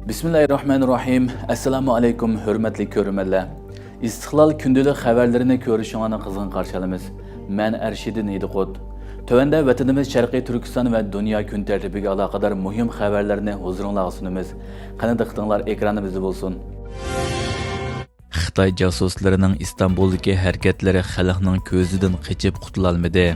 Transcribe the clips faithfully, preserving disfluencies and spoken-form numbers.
بىسمىللاھىررەھمانىررەھىم. ئەسسالامۇ ئەلەيكۇم، ھۆرمەتلىك كۆرۈرمەنلەر. ئىستىقلال كۈندىلىك خەۋەرلىرىنى كۆرۈشۈڭلارنى قىزغىن قارشى ئالىمىز. مەن ئەرشىدىن ھىدىقۇت. تۆۋەندە ۋەتىنىمىز شەرقىي تۈركىستان ۋە دۇنيا كۈن تەرتىپىگە ئالاقىدار مۇھىم خەۋەرلەرنى ھۇزۇرۇڭلارغا سۇنىمىز. قېنى دىققىتىڭلار ئېكرانىمىزدا بولسۇن. خىتاي جاسۇسلىرىنىڭ ئىستانبۇلدىكى ھەرىكەتلىرى خەلقنىڭ كۆزىدىن قېچىپ قۇتۇلالمىدى.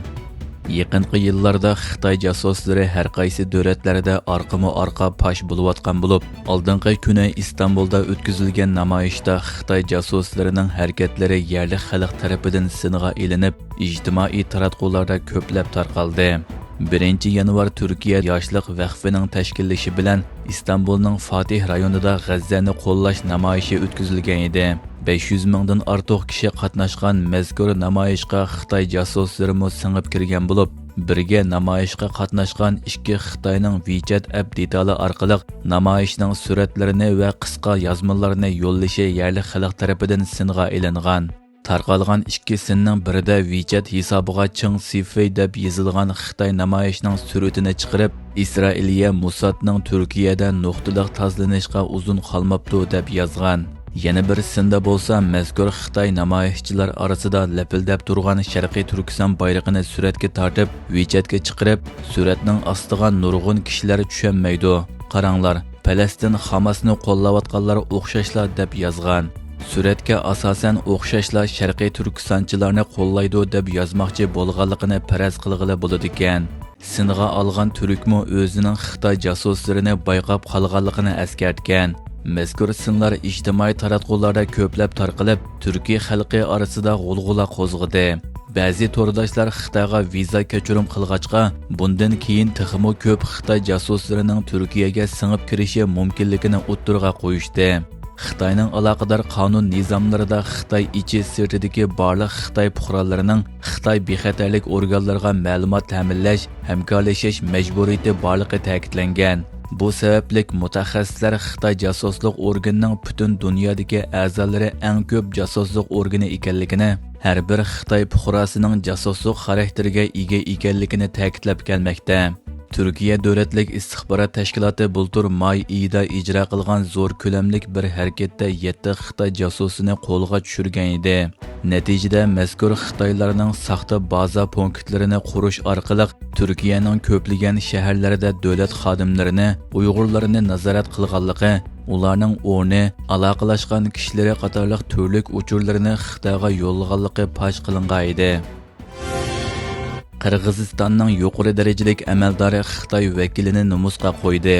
يېقىنقى يىللاردا خىتاي جاسۇسلىرى ھەر قايسى دۆلەتلەردە ئارقىمۇ ئارقا پاش بولۇۋاتقان بولۇپ، ئالدىنقى كۈنى ئىستانبۇلدا ئۆتكۈزۈلگەن نامايىشتا خىتاي جاسۇسلىرىنىڭ ھەرىكەتلىرى يەرلىك خەلق تەرىپىدىن سىنغا ئېلىنىپ، ئىجتىمائىي تاراتقۇلاردا كۆپلەپ تارقالدى. بىرىنچى يانۋار تۈركىيە ياشلىق ۋەقفىنىڭ تەشكىللىشى بىلەن ئىستانبۇلنىڭ فاتىھ رايونىدا غەززەنى قوللاش نامايىشى ئۆتكۈزۈلگەن ئىدى. بەش يۈز مىڭدىن ئارتۇق كىشى قاتناشقان مەزكۇر نامايىشقا خىتاي جاسۇسلىرىمۇ سىڭىپ كىرگەن بولۇپ، بىرگە نامايىشقا قاتناشقان ئىككى خىتاينىڭ ۋىچەت ئەپ دېتالى ئارقىلىق نامايىشنىڭ سۈرەتلىرىنى ۋە قىسقا يازمىلارنى يوللىشى يەرلىك خەلق تەرىپىدىن سىنغا ئېلىنغان. تارقالغان ئىككى سىننىڭ بىرىدە ۋىچەت ھېسابىغا چىڭ سىفېي دەپ يېزىلغان خىتاي نامايىشنىڭ سۈرىتىنى چىقىرىپ، ئىسرائىلىيە موسادنىڭ تۈركىيەدە نۇقتىلىق تازىلىنىشقا ئۇزۇن قالماپتۇ دەپ يازغان. يەنە بىر سىندا بولسا مەزكۇر خىتاي نامايىشچىلار ئارىسىدا لەپىلدەپ تۇرغان شەرقىي تۈركىستان بايرىقىنى سۈرەتكە تارتىپ، ۋىچەتكە چىقىرىپ، سۈرەتنىڭ ئاستىغا نۇرغۇن كىشىلەر چۈشەنمەيدۇ، قاراڭلار، پەلەستىن خاماسنى قوللاۋاتقانلار ئوخشاشلا دەپ يازغان. سۈرەتكە ئاساسەن ئوخشاشلا شەرقىي تۈركىستانچىلارنى قوللايدۇ دەپ يازماقچى بولغانلىقىنى پەرەز قىلغىلى بولىدىكەن. سىنغا ئالغان تۈركمۇ ئۆزىنىڭ خىتاي جاسۇسلىرىنى بايقاپ قالغانلىقىنى ئەسكەرتكەن. مەزكۇر سىنلار ئىجتىمائىي تاراتقۇلاردا كۆپلەپ تارقىلىپ، تۈركىي خەلقى ئارىسىدا غۇلغۇلا قوزغىدى. بەزى تورداشلار خىتايغا ۋىزا كەچۈرۈم قىلغاچقا، بۇندىن كېيىن تېخىمۇ كۆپ خىتاي جاسۇسلىرىنىڭ تۈركىيەگە سىڭىپ كىرىشى مۇمكىنلىكىنى ئوتتۇرىغا قويۇشتى. خىتاينىڭ ئالاقىدار قانۇن نىزاملىرىدا خىتاي ئىچى سىرتىدىكى بارلىق خىتاي پۇقرالىرىنىڭ خىتاي بىخەتەرلىك ئورگانلىرىغا مەلۇمات تەمىنلەش، ھەمكارلىشىش مەجبۇرىيىتى بارلىقى تەكىتلەنگەن. بۇ سەۋەبلىك مۇتەخەسسىسلەر خىتاي جاسۇسلۇق ئورگىنىنىڭ پۈتۈن دۇنيادىكى ئەزالىرى ئەڭ كۆپ جاسۇسلۇق ئورگىنى ئىكەنلىكىنى، ھەر بىر خىتاي پۇقراسىنىڭ جاسۇسلۇق خاراكتېرىگە ئىگە ئىكەنلىكىنى تەكىتلەپ كەلمەكتە. تۈركىيە دۆلەتلىك ئىستىخبارات تەشكىلاتى بۇلتۇر ماي ئېيىدا ئىجرا قىلغان زور كۆلەملىك بىر ھەرىكەتتە يەتتە خىتاي جاسۇسىنى قولغا چۈشۈرگەن ئىدى. نەتىجىدە مەزكۇر خىتايلارنىڭ ساختا بازا پونكىتلىرىنى قۇرۇش ئارقىلىق تۈركىيەنىڭ كۆپلىگەن شەھەرلىرىدە دۆلەت خادىملىرىنى، ئۇيغۇرلارنى نازارەت قىلغانلىقى، ئۇلارنىڭ ئورنى، ئالاقىلاشقان كىشىلىرى قاتارلىق تۈرلۈك ئۇچۇرلىرىنى خىتايغا يوللىغانلىقى پاش قىلىنغان ئىدى. قىرغىزىستاننىڭ يۇقىرى دەرىجىلىك ئەمەلدارى خىتاي ۋەكىلىنى نومۇسقا قويدى.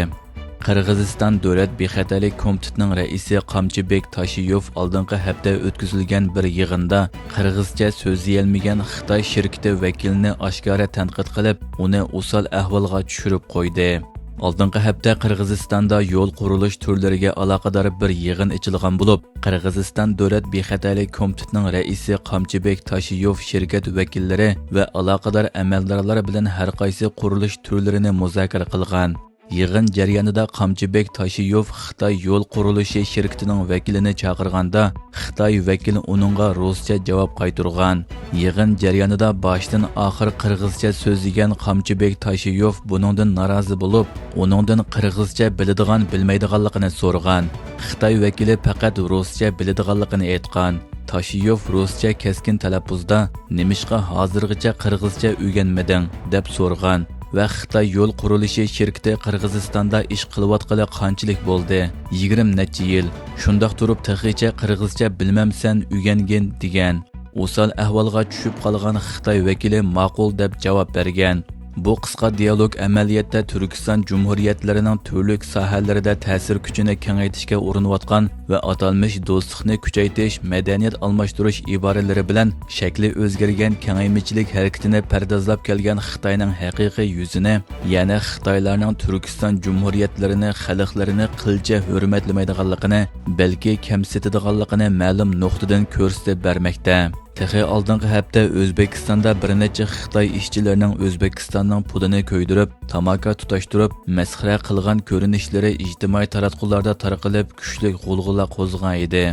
قىرغىزىستان دۆلەت بىخەتەرلىك كومىتېتىنىڭ رەئىسى قامچىبېك تاشىيوف ئالدىنقى ھەپتە ئۆتكۈزۈلگەن بىر يىغىندا قىرغىزچە سۆزلىيەلمىگەن خىتاي شىركىتى ۋەكىلىنى ئاشكارا تەنقىد قىلىپ، ئۇنى ئوسال ئەھۋالغا چۈشۈرۈپ قويدى. ئالدىنقى ھەپتە قىرغىزىستاندا يول قۇرۇلۇش تۈرلىرىگە ئالاقىدار بىر يىغىن ئېچىلغان بولۇپ، قىرغىزىستان دۆلەت بىخەتەرلىك كومىتېتىنىڭ رەئىسى قامچىبېك تاشىيوف شىركەت ۋەكىللىرى ۋە ئالاقىدار ئەمەلدارلار بىلەن ھەرقايسى قۇرۇلۇش تۈرلىرىنى مۇزاكىرە قىلغان. يىغىن جەريانىدا قامچىبېك تاشىيوف خىتاي يول قۇرۇلۇشى شىركىتىنىڭ ۋەكىلىنى چاقىرغاندا، خىتاي ۋەكىلى ئۇنىڭغا رۇسچە جاۋاب قايتۇرغان. يىغىن جەريانىدا باشتىن ئاخىر قىرغىزچە سۆزلىگەن قامچىبېك تاشىيوف بۇنىڭدىن نارازى بولۇپ، ئۇنىڭدىن قىرغىزچە بىلىدىغان-بىلمەيدىغانلىقىنى سورىغان. خىتاي ۋەكىلى پەقەت رۇسچە بىلىدىغانلىقىنى ئېيتقان. تاشىيوف رۇسچە كەسكىن تەلەپپۇزدا، «نېمىشقا ھازىرغىچە قىرغىزچە ئۆگەنمىدىڭ؟» دەپ سورىغان ۋە خىتاي يول قۇرۇلۇشى شىركىتى قىرغىزىستاندا ئىش قىلىۋاتقىلى قانچىلىك بولدى؟ يىگىرمە نەچچە يىل. شۇنداق تۇرۇپ تېخىچە قىرغىزچە بىلمەمسەن، ئۆگەنگىن، دېگەن. ئوسال ئەھۋالغا چۈشۈپ قالغان خىتاي ۋەكىلى ماقۇل دەپ جاۋاب بەرگەن. بۇ قىسقا دىيالوگ ئەمەلىيەتتە تۈركىستان جۇمھۇرىيەتلىرىنىڭ تۈرلۈك ساھەلىرىدە تەسىر كۈچىنى كېڭەيتىشكە ئۇرۇنۇۋاتقان ۋە ئاتالمىش دوستلۇقنى كۈچەيتىش، مەدەنىيەت ئالماشتۇرۇش ئىبارىلىرى بىلەن شەكلى ئۆزگەرگەن كېڭەيمىچىلىك ھەرىكىتىنى پەردازلاپ كەلگەن خىتاينىڭ ھەقىقىي يۈزىنى، يەنى خىتايلارنىڭ تۈركىستان جۇمھۇرىيەتلىرىنى، خەلقلىرىنى قىلچە ھۆرمەتلىمەيدىغانلىقىنى، بەلكى كەمسىتىدىغانلىقىنى مەلۇم نۇقتىدىن كۆرسىتىپ بەرمەكتە. تېخى ئالدىنقى ھەپتە ئۆزبېكىستاندا بىر نەچچە خىتاي ئىشچىلىرىنىڭ ئۆزبېكىستاننىڭ پۇلىنى كۆيدۈرۈپ، تاماكا تۇتاشتۇرۇپ، مەسخىرە قىلغان كۆرۈنۈشلىرى ئىجتىمائىي تاراتقۇلاردا تارقىلىپ، كۈچلۈك غۇلغۇلا قوزغىغان ئىدى.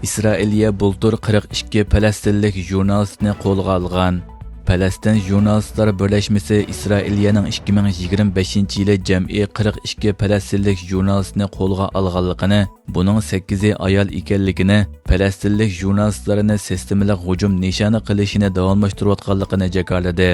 ئىسرائىلىيە بۇلتۇر قىرىق ئىككى پەلەستىنلىك ژۇرنالىستنى قولغا ئالغان. پەلەستىن ژۇرنالىستلار بىرلەشمىسى ئىسرائىلىيەنىڭ ئىككى مىڭ يىگىرمە بەشىنچى يىلى جەمئىي قىرىق ئىككى پەلەستىنلىك ژۇرنالىستنى قولغا ئالغانلىقىنى، بۇنىڭ سەككىزى ئايال ئىكەنلىكىنى، پەلەستىنلىك ژۇرنالىستلارنى سىستېمىلىق ھۇجۇم نىشانى قىلىشىنى داۋاملاشتۇرۇۋاتقانلىقىنى جاكارلىدى.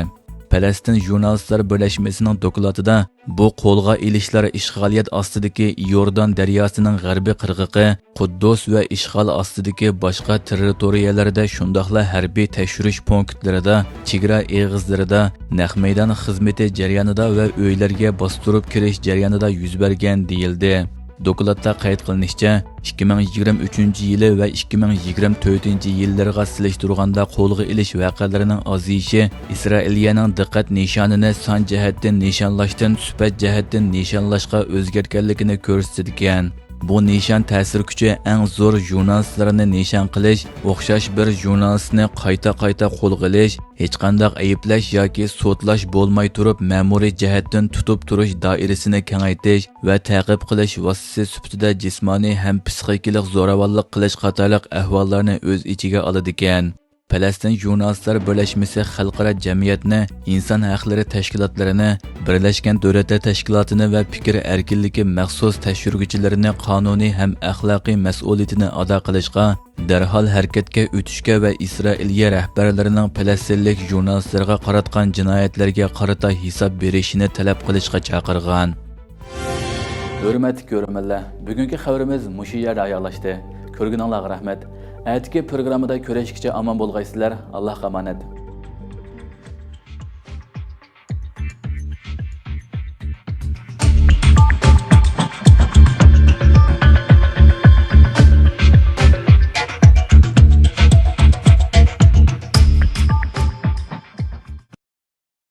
پەلەستىن ژۇرنالىستلار بىرلەشمىسىنىڭ دوكلاتىدا، بۇ قولغا ئېلىشلار ئىشغالىيەت ئاستىدىكى ئىيوردان دەرياسىنىڭ غەربىي قىرغىقى، قۇددۇس ۋە ئىشغال ئاستىدىكى باشقا تېررىتورىيەلەردە، شۇنداقلا ھەربىي تەكشۈرۈش پونكىتلىرىدا، چېگرا ئېغىزلىرىدا، نەق مەيدان خىزمىتى جەريانىدا ۋە ئۆيلەرگە باستۇرۇپ كىرىش جەريانىدا يۈز بەرگەن، دېيىلدى. دوكلاتتا قەيت قىلىنىشىچە، ئىككى مىڭ يىگىرمە ئۈچىنچى يىلى ۋە ئىككى مىڭ يىگىرمە تۆتىنچى يىللىرىغا سېلىشتۇرغاندا قولغا ئېلىش ۋەقەلىرىنىڭ ئازىيىشى ئىسرائىلىيەنىڭ دىققەت نىشانىنى سان جەھەتتىن نىشانلاشتىن سۈپەت جەھەتتىن نىشانلاشقا ئۆزگەرتكەنلىكىنى كۆرسىتىدىكەن. بۇ نىشان تەسىر كۈچى ئەڭ زور ژۇرنالىستلارنى نىشان قىلىش، ئوخشاش بىر ژۇرنالىستنى قايتا-قايتا قولغا ئېلىش، ھېچقانداق ئەيىبلەش ياكى سوتلاش بولماي تۇرۇپ مەمۇرىي جەھەتتىن تۇتۇپ تۇرۇش دائىرىسىنى كېڭەيتىش ۋە تەقىب قىلىش ۋاسىتىسى سۈپىتىدە جىسمانىي ھەم پىسخىكىلىق زوراۋانلىق قىلىش قاتارلىق ئەھۋاللارنى ئۆز ئىچىگە ئالىدىكەن. پەلەستىن ژۇرنالىستلار بىرلەشمىسى خەلقئارا جەمئىيەتنى، ئىنسان ھەقلىرى تەشكىلاتلىرىنى، بىرلەشكەن دۆلەتلەر تەشكىلاتىنى ۋە پىكىر ئەركىنلىكى مەخسۇس تەكشۈرگۈچىلىرىنى قانۇنىي ھەم ئەخلاقىي مەسئۇلىيىتىنى ئادا قىلىشقا، دەرھال ھەرىكەتكە ئۆتۈشكە ۋە ئىسرائىلىيە رەھبەرلىرىنىڭ پەلەستىنلىك ژۇرنالىستلارغا قاراتقان جىنايەتلەرگە قارىتا ھېساب بېرىشىنى تەلەپ قىلىشقا چاقىرغان. ھۆرمەتلىك كۆرۈرمەنلەر، بۈگۈنكى خەۋىرىمىز مۇشۇ يەردە ئاياغلاشتى. كۆرگىنىڭلارغا رەھمەت. ئەتىكى پروگراممىدا كۆرۈشكىچە ئامان بولغايسىلەر. ئاللاھقا ئامانەت.